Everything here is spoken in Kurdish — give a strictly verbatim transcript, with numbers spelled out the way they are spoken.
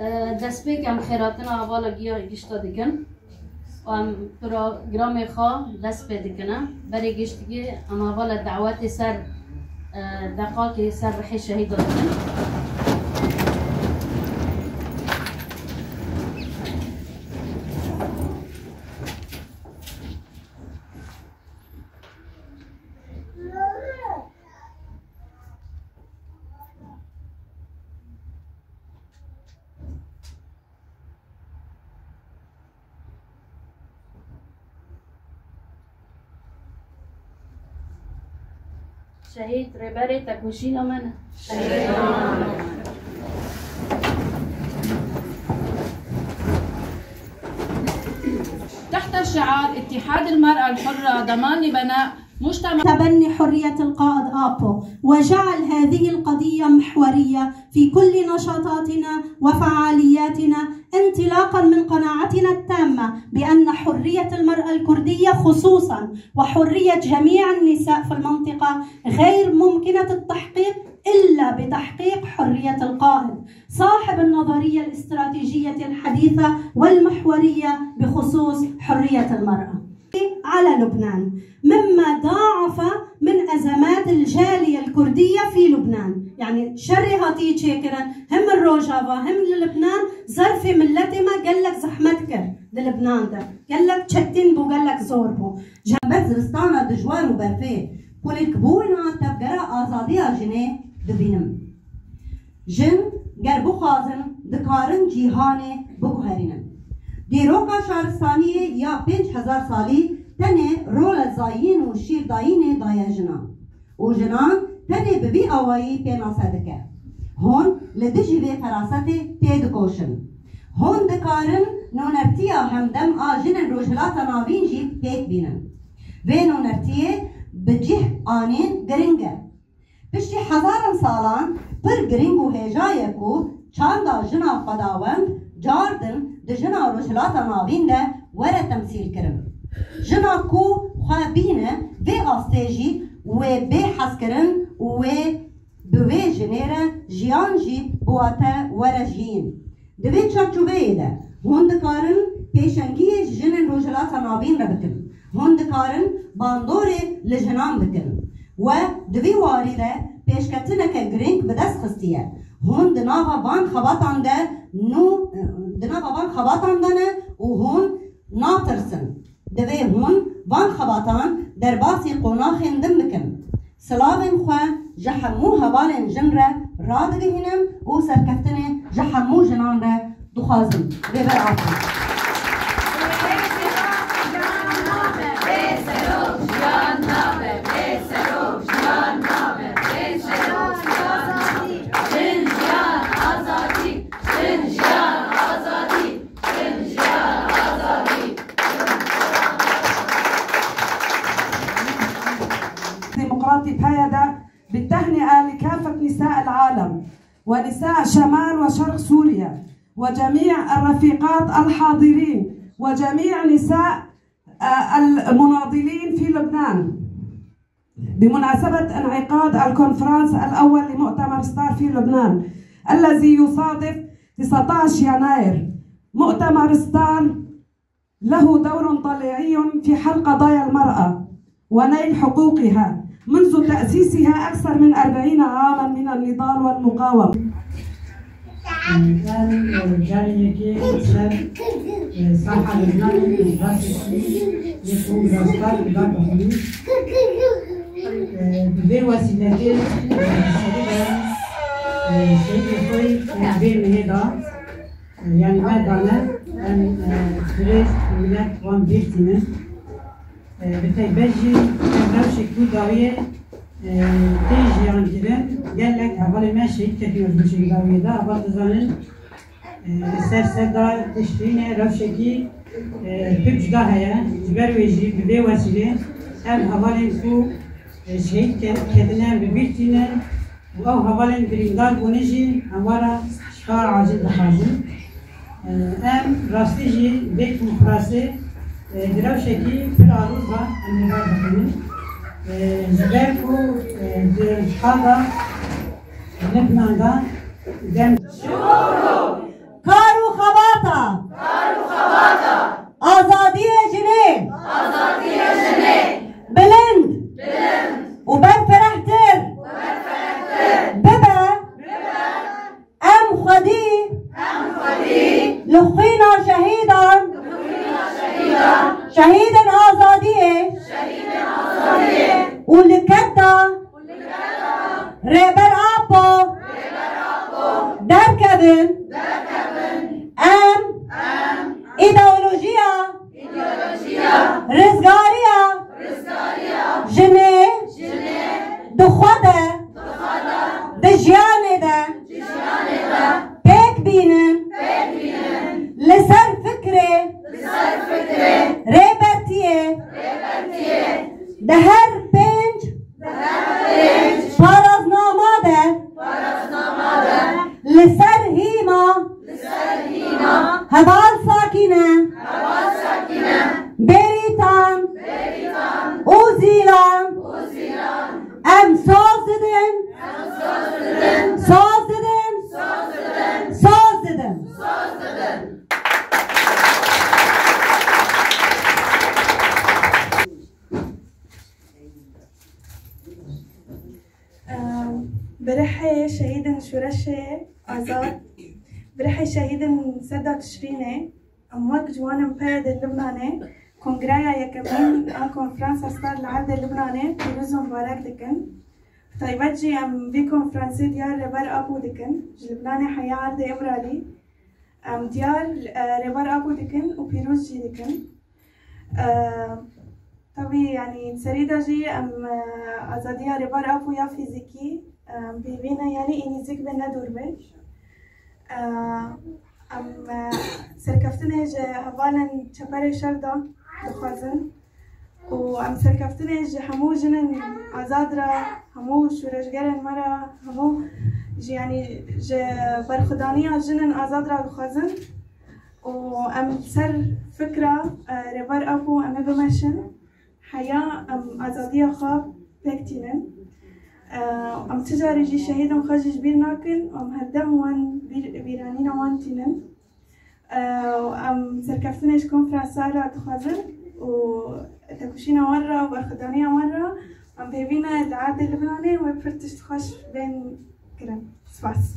Destpêk em xêratina hevala giya gişta dikin û em programê xwe dest pê dikin. Berê giştî em hevala dawetê ser, e, deqakê ser rihê şehîda dikin. Şehîd rêberê tekoşîna me ne. تحت شعار اتحاد المرأة الحرة ضمان لبناء مجتمع تبني حرية القائد آبو وجعل هذه القضية محورية في كل نشاطاتنا وفعالياتنا، انطلاقا من قناعتنا التامة بأن حرية المرأة الكردية خصوصا وحرية جميع النساء في المنطقة غير ممكنة التحقيق إلا بتحقيق حرية القائد صاحب النظرية الاستراتيجية الحديثة والمحورية بخصوص حرية المرأة على لبنان، مما ضاعف من أزمات الجالية الكردية في لبنان. يعني، şerê hatî çêkirin, hem li Rojava, hem li Libnan, zerfê milletê me gelek zehmet kir li Libnan de. Gelek çetin bû, gelek zor bû. Ji hember zivistana dijwar û berfê, kulîlkbûna tevgera azadiya jinê dibînim. Jin ger bixwazin, dikarin cîhanê biguherînin. Dîroka şaristaniyê ya pênc hezar salî tenê role zayîn û şîrdayînê daye jinan. Û jinan tenê bi vî awayî pênase dike. Hûn li dijî vê ferasetê têdikoşin. Hûn dikarin nûnertiya hemdem a jinên Rojhilata Navîn jî pêk bînin. Vê nûnertiyê bi cih anîn giring e. Piştî hezaran salan pir giring û hêja ye ku çanda jina xwedawend cardin di jina Rojhilata Navîn de were temsîl kirin. Jina ku xwe bîne vê astê jî wê bê hezkirin û wê bi vê jinê re jiyan jî bi wate were jiyîn. Di vê çarçoveyê de hûn dikarin pêşengiyê ji jinên Rojhilata Navîn re bikin. Hûn dikarin bandorê li jinan bikin. We di vî warî de pêşketineke girîng bi dest xistiye. Hûn di nava van xebatan de nû, di nava van xebatan de ne û hûn natirsin. Divê hûn van xebatan derbasî qonaxên din bikin. Silavên xwe ji hemû hevalên jin re radigihînim û serkeftinê ji hemû jinan re dixwazim. Rêber Apo. ديمقراطي بايدة بالتهنئة لكافة نساء العالم ونساء شمال وشرق سوريا وجميع الرفيقات الحاضرين وجميع نساء، آه، المناضلين في لبنان بمناسبة انعقاد الكونفرنس الأول لمؤتمر ستار في لبنان الذي يصادف تسعتاش يناير. مؤتمر ستار له دور طليعي في حل قضايا المرأة ونيل حقوقها منذ تأسيسها أكثر من أربعين عاما من النضال والمقاومة. Em, e, carê yekê ser, e, saha Lubnanê, e, basekî yê ku rastlar li ber dixwînin. E, bi vê wesîleyê, e, serî de, e, şehîdê xwe, e, vê mehê de, e, yanî me dane, em, e, dirêj milet wan bîr tînin. E, bi taybet jî ev rewşek ku dawiyê, e, tê jiyankirin, gelek hevalên me şehîd ketine ji bo şehîda wê de. Heval dizanin, e, li ser sed a Tişrînê rewşekî, e, pir cuda heye. Ji ber wê jî bi vê wesîlê ev hevalên ku, e, şehîd ke-, ketine bi bîr tînin. Û ew hevalên birîndar bûne jî em wan re şifa acil dixwazin. Em rastî jî vê konferansê, e, di rewşekî pir alozî em li ber dixwînin. E, ji ber ku, e, di hada Libnan de dem Ji bo ro, ka Xwîna şehîdan, şehîdên azadiyê û li keda Rêber Apo derkevin, em îdeolojiya rizgariya jinê di xwe de, di jiyanê de pêk bînin, li ser fikrê Rêbertiyê di her pênc paraznama de li ser hîma Heval Sakîne, Bêrîtan, Ozîlan, em soz didin, soz didin, soz didin. Birihê şehîdên şoreşê azad, birihê şehîdên seda Tişrînê, em wek ciwanên P Y D Lubnanê kongreya yekemîn a konferansa star li erdê Lubnanê pîroz û mibarek dikin. Bi taybet jî em vê konferansê diyar Rêber Apo dikin, ji Lubnanê heya erdê Îmralî. Em diyar, e, Rêber Apo dikin û pîroz jî dikin. E, tabî, yanî, serî de jî em, e, azadiya Rêber Apo ya fîzîkî, e, em pêvî ne, yanî, ê nîzîk be ne dûr be. E, em, e, serkeftinê ji hevalên çeperê şer de dixwazin. Û em serkeftinê ji hemû jinên azad re, hemû şoreşgerên me re, hemû ji, yanî, ji berxwedaniya jinên azad re dixwazin. Û em li ser fikra, e, Rêber Apo em ê bimeşin, heya em azadiya xwe pêk tînin. E, em ti carî jî şehîdên xwe jî ji bîr nakin, em herdem wan bîr, bîranîna wan tînin. Em serkeftinê ji konferansa re dixwazin û tekoşîna wan re û berxwedaniya wan re em pêvî ne li erdê Libnanê wê pir tişt xweş bên kirin. Spas.